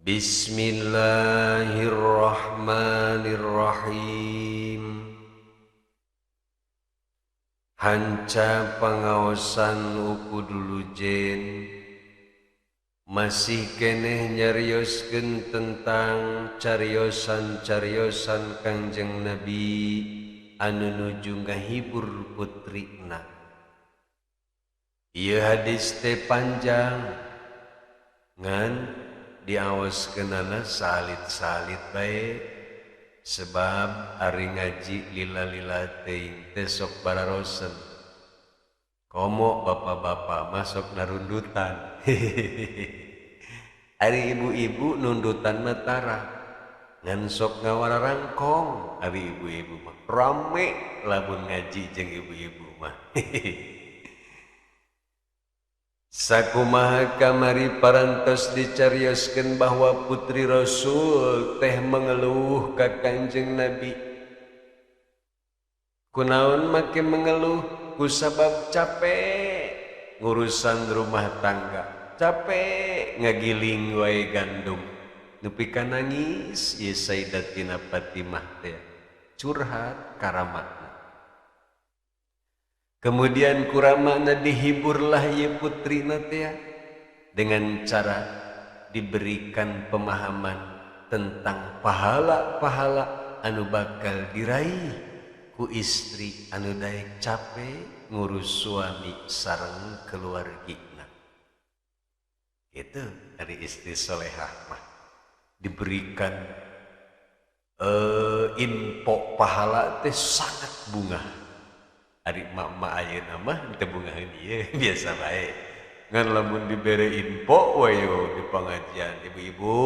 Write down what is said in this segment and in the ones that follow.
Bismillahirrahmanirrahim. Hanca pangaosan uku dulu jen masih keneh nyarioskeun tentang cariosan-cariosan Kangjeng Nabi anu nuju ngahibur putrina. Ieu hadis teh panjang ngan diaoskeunana salit-salit bae, sebab ari ngaji lila-lila teuing teh sok bararosen. Komo bapak-bapak masuk narundutan. Ari ibu-ibu nundutan mah tara, ngan sok ngawararangkong ari ibu-ibu mah. Rame lamun ngaji jeung ibu-ibu mah. Sakumaha kamari parantos dicarioskeun bahwa putri Rasul teh mengeluh ka Kangjeng Nabi. Kunaon make mengeluh? Kusabab capek ngurusan rumah tangga, capek ngagiling wae gandum. Nepi ka nangis ieu Sayyidatina Fatimah teh curhat ka ramana. Kemudian kuramana dihiburlah ieu putrina teh dengan cara diberikan pemahaman tentang pahala-pahala anu bakal diraih ku istri anu daek capek ngurus suami sareng keluargina. Itu dari istri solehah mah diberikan info pahala teh sangat bunga. Ari mak-mak ayeuna mah teu bungaheun ieu biasa bae. Ngan lamun dibere info wayo di pengajian ibu-ibu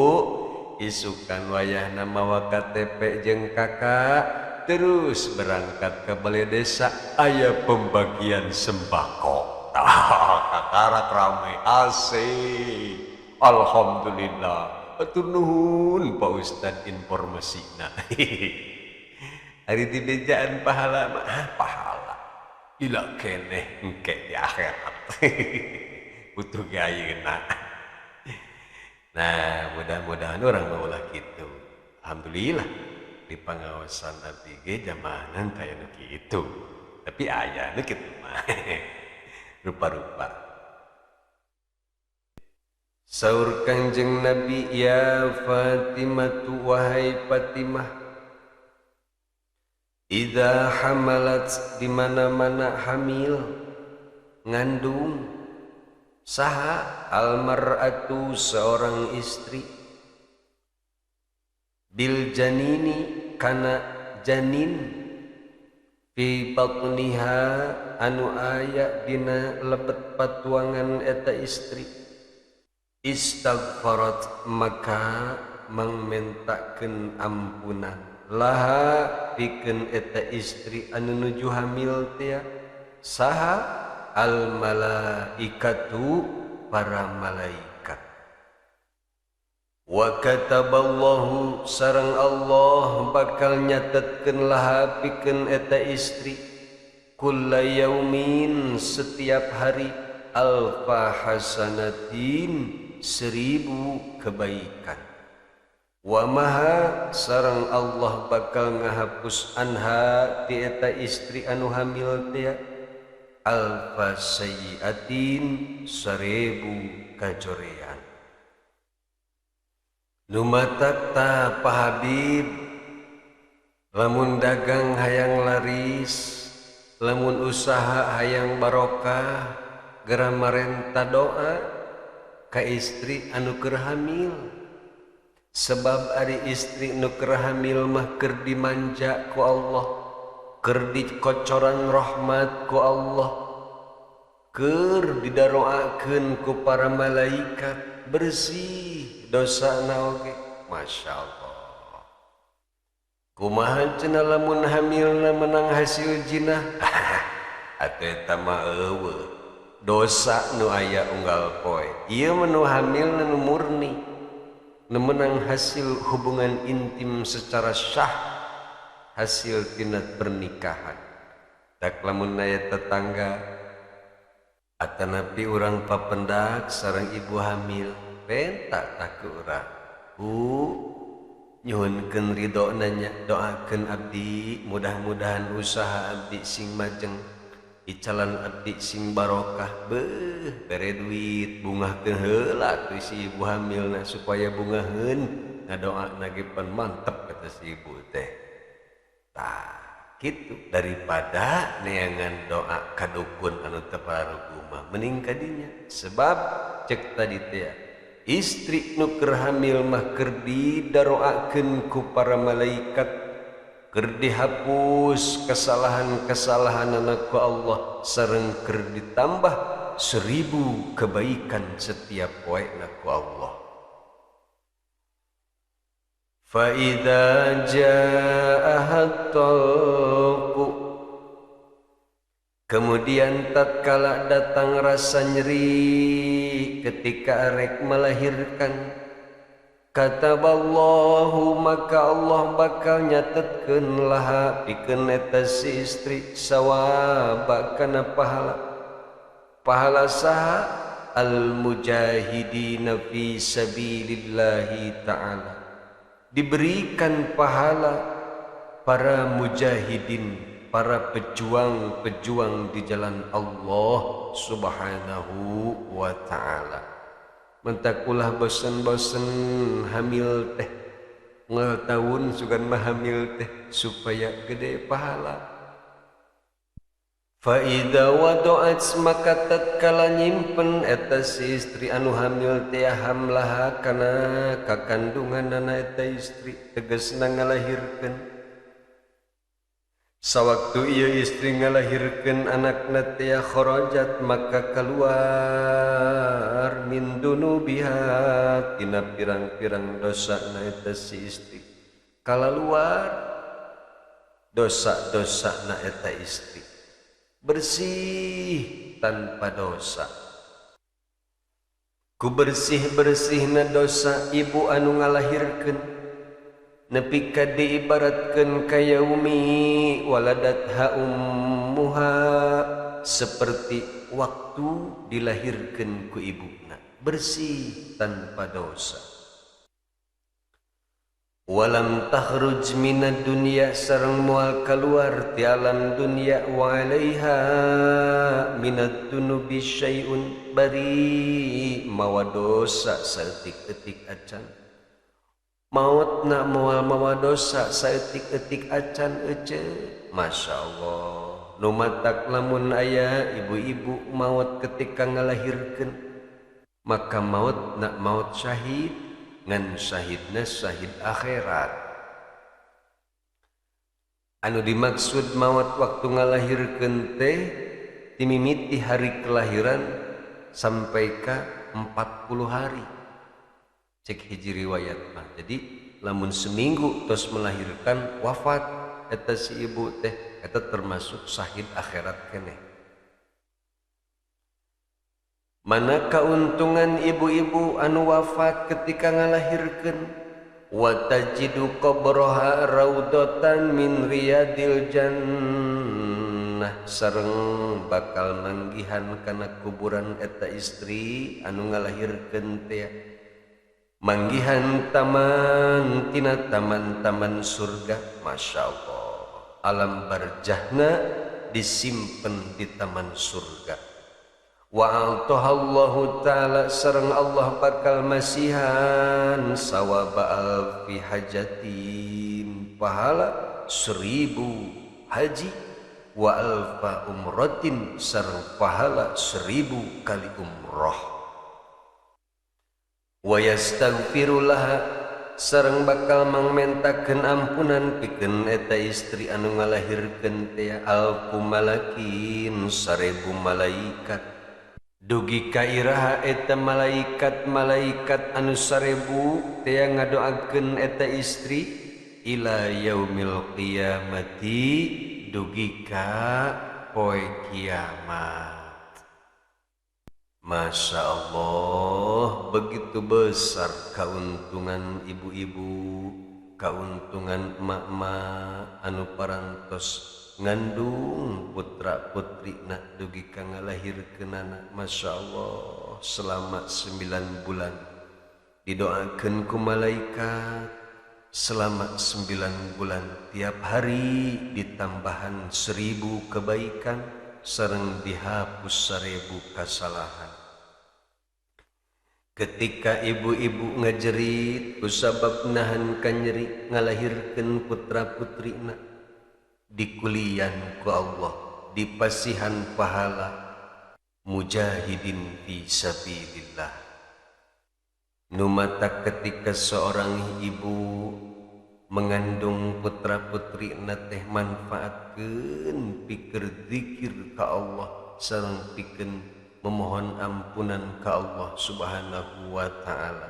isukan wayahna mawa KTP jeung kakak terus berangkat ke balai desa aya pembagian sembako. Kakarak rame asik. Alhamdulillah. Atur nuhun Pak Ustad informasina. Ari dibejaan pahala mah pahala. Ila keneh engke di akhirat. Butuh ge ayeuna. Nah, mudah-mudahan orang maulah gitu. Alhamdulillah di pangaosan abdi ge jamaahna teh aya nu kitu. Tapi aya nu kitu mah. Rupa-rupa. Saur Kangjeng Nabi, ya Fatimah, wahai Fatimah, idza hamalat, di mana-mana hamil ngandung saha almar'atu seorang istri, bil janini kana janin, fi batniha anu aya dina lebet patuangan eta istri, istaghfarat maka mangmentakeun ampunan laha pikeun eta istri anu nuju hamil teh saha al malaikatu para malaikat. Wa kataballahu sareng Allah bakal nyatetkeun laha pikeun eta istri kulla yaumin setiap hari alfa hasanatin 1000 kebaikan. Wa maha sareng Allah bakal ngahapus anha ti eta istri anu hamil teh alfa sayyiatin 1000 kajorean. Numatak ta Pak Habib lamun dagang hayang laris, lamun usaha hayang barokah, geura marenta doa ka istri anu keur hamil. Sebab ari istri nu keur hamil mah keur dimanja ku Allah, keur dikocoran rahmat ku Allah, keur didaroakeun ku para malaikat, bersih dosana oge. Masya Allah. Kumaha cenah lamun hamilna menang hasil jinah? Atuh eta mah eueuh dosa nu aya unggal poe. Ieu mah nu hamilna nu murni, nu menang hasil hubungan intim secara syah, hasil tina pernikahan. Tak lamun aya tetangga atanapi urang papendak sareng ibu hamil, penta tak ku urang. Bu, nyuhunkeun ridho nya, doakeun abdi, mudah-mudahan usaha abdi sing majeng, icalan abdi sing barokah. Beuh, bere duit, bungahkeun heula tuh si ibu hamilna supaya bungaheun ngadoana ge pan mantep kata si ibu teh. Tah, kitu daripada neangan doa ka dukun anu teu pararuguh mah mending kadinya. Sebab cek tadi teh, istri nu keur hamil mah keur didaroakeun ku para malaikat, keur dihapus kesalahan-kesalahanana ku Allah, sareng keur ditambah 1000 kebaikan setiap poena ku Allah. Fa idza jaaha talqu, kemudian tatkala datang rasa nyeri ketika arek melahirkan, kataballahu, maka Allah bakal nyatetkeun laha pikeun eta si istri sawaba kana pahala. Pahala saha? Al mujahidina fi sabilillahi ta'ala. Diberikan pahala para mujahidin, para pejuang-pejuang di jalan Allah Subhanahu wa ta'ala. Mentakulah bosen-bosen hamil teh, ngal tahun sugan mah hamil teh supaya gede pahala. Fa idza wada'at, maka tatkala nyimpen eta si istri anu hamil teh hamlaha kana kakandunganana eta istri, tegasna ngalahirkeun. Sawaktu ieu istri ngalahirkeun anakna teh, kharajat, maka keluar, min dunubiha, tina pirang-pirang dosana eta si istri. Kalaluar dosa-dosana eta istri, bersih tanpa dosa. Ku bersih-bersihna dosa ibu anu ngalahirkeun, nepi ka diibaratkeun kayaumi waladatha ummuha, seperti waktu dilahirkeun ku ibuna, bersih tanpa dosa. Walam takhruj minad dunya, sareng moal keluar ti alam dunya, wa alaiha minad dunubi syai'un, bari mawa dosa saeutik-eutik acan. Mautna moal mawa dosa saeutik-eutik acan ece. Masya Allah. Nu matak lamun aya ibu-ibu maut ketika ngalahirkeun, maka mautna maut syahid, ngan syahidna syahid akhirat. Anu dimaksud maut waktu ngalahirkeun teh timimiti hari kelahiran sampai ka 40 hari. Cek hiji riwayat mah. Jadi lamun seminggu tos melahirkan wafat eta si ibu teh, eta termasuk syahid akhirat keneh. Mana keuntungan ibu-ibu anu wafat ketika ngalahirkeun? Wa tajidu qabroha raudatan min riyadil jannah, sareng bakal manggihan kana kuburan eta istri anu ngalahirkeun teh, manggihan taman tina taman-taman surga. Masya Allah, alam barjahna disimpen di taman surga. Wa a'tahallahu ta'ala, sareng Allah bakal masihan sawaba alfi hajatin, pahala 1000 haji, wa alfa umratin, sareng pahala 1000 kali umroh. Wa yastaghfirullah, sareng bakal mangmentakeun ampunan pikeun eta istri anu ngalahirkeun teh alfu malakin, 1000 malaikat. Dugi ka iraha eta malaikat-malaikat anu 1000 teh ngadoakeun eta istri ila yaumil qiyamati, dugi ka poe kiamat. Masya Allah, begitu besar keuntungan ibu-ibu, keuntungan emak-emak anu parantos ngandung putra-putri nak dugi ka ngalahirkeunana. Masya Allah, selama 9 bulan. Didoakeun ku malaikat selama 9 bulan tiap hari ditambahan 1000 kebaikan sareng dihapus 1000 kesalahan. Ketika ibu-ibu ngajerit kusabab nahan kanyeri ngalahirkeun putra-putrina dikulian ku Allah dipasihan pahala mujahidin fi sabilillah. Numata ketika seorang ibu mengandung putra-putrina teh manfaatkeun pikeun zikir ka Allah sareng pikeun memohon ampunan ka Allah Subhanahu wa taala.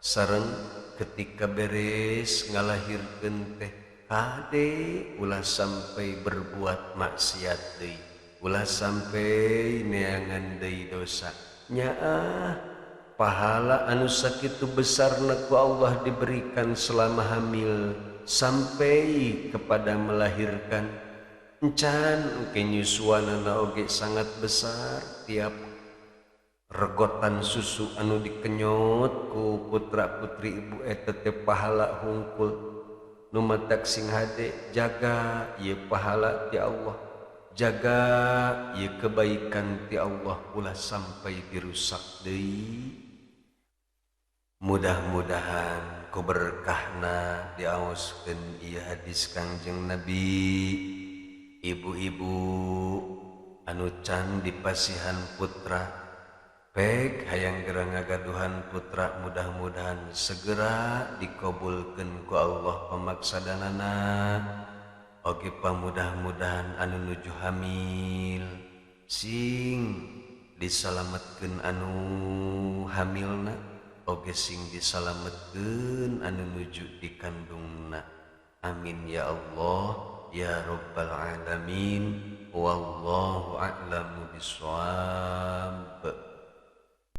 Sareng ketika beres ngalahirkeun teh kade ulah sampai berbuat maksiat deui, ulah sampai neangan deui dosa. Nyaah pahala anu sakitu besarna ku Allah diberikan selama hamil sampai kepada melahirkan. Encan engke nyusuanana oge sangat besar, tiap regotan susu anu dikenyot ku putra putri ibu eta teh pahala hungkul. Nu matak sing hade jaga ieu pahala ti Allah, jaga ieu kebaikan ti Allah ulah sampai dirusak deui. Mudah-mudahan ku berkahna diaoskeun ieu hadis Kangjeng Nabi. Ibu-ibu anu can dipasihan putra pek hayang geura ngagaduhan putra mudah-mudahan segera dikabulkeun ku Allah pamaksadanana. Oge pamudah-mudahan anu nuju hamil sing disalametkeun anu hamilna, oge sing disalametkeun anu nuju dikandungna. Amin ya Allah ya Rabbal alamin. Wallahu a'lamu bissawab.